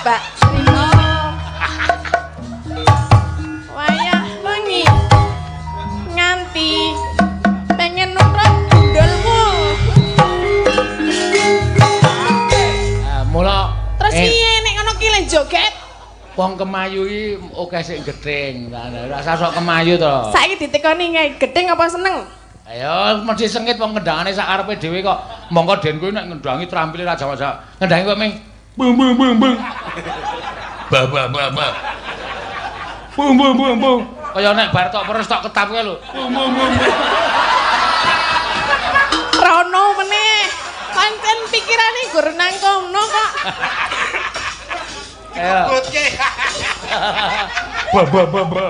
Bak cerita. Wayah wengi nganti pengen nurut gundulmu. Ah, mula Terus piye nek ngono ki le joget? Wong kemayu iki akeh sing gething. Lah ora sok kemayu to. Saiki ditekoni ngai gething apa seneng? Ayo mesti sengit wong kendangane sak karepe dhewe kok. Mongko den kuwi nek ngendangi trampile ra jawa-jawa. Ngendangi kok ming bung bung bung bung. Ba ba ba ba. Bung bung bung bung. Kaya nek bar tok peres tok ketap kae lho. Bung bung bung. Rono meneh. Pancen pikirane gur nang kono kok. Ayo. Ba ba ba ba.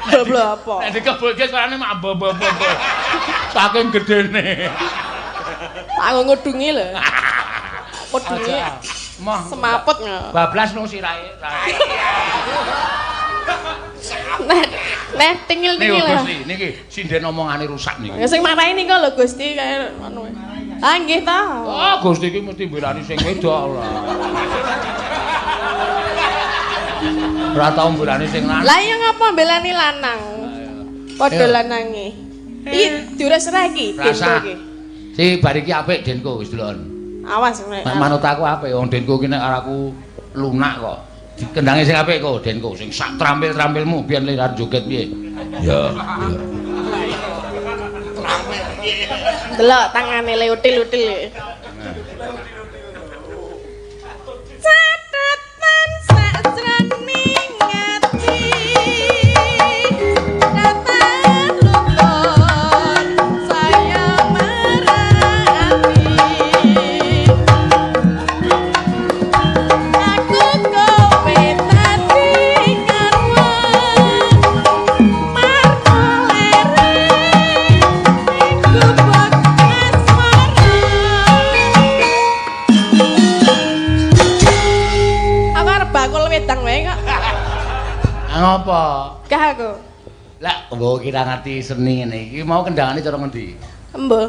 Blabla apa? Nek dikebulke suarane mak ba ba ba ba. Saking gedene. Tak ngudungi lho. Kudungi Moh. Semaput ngono. Bablas nang sirahe. Nah, nah Niku tingil-tingil. Gusti, niki sinden omongane rusak niki. Ya sing marahi nika lho Gusti kaya ngono. Ah nggih ta. Oh, Gusti iki mesti mbelani sing wedok lah. Ora tau mbelani sing lanang. Lah iya ngapa mbelani lanang? Padha lanange. Iki diures ra iki Denko iki. Si bar iki apik Denko wis deloken. Awas nek. Nek manut aku apik wong Denko iki nek aku lunak kok. Dikendangi sing apik kok Denko sing sak trampil-trampilmu biyen le arep joget piye. Ya, ya. Delok tangane le util-util. Catatan sakjroning ati. Catatan luput saya marati. Aku kowe tadi karwa marko lere gubuk asmara. Aku arep bakul wedang wae kok. Ah ngopo? Gah aku. Lah, mbok kira ngerti seni ngene iki mau kendangane cara ngendi? Embuh.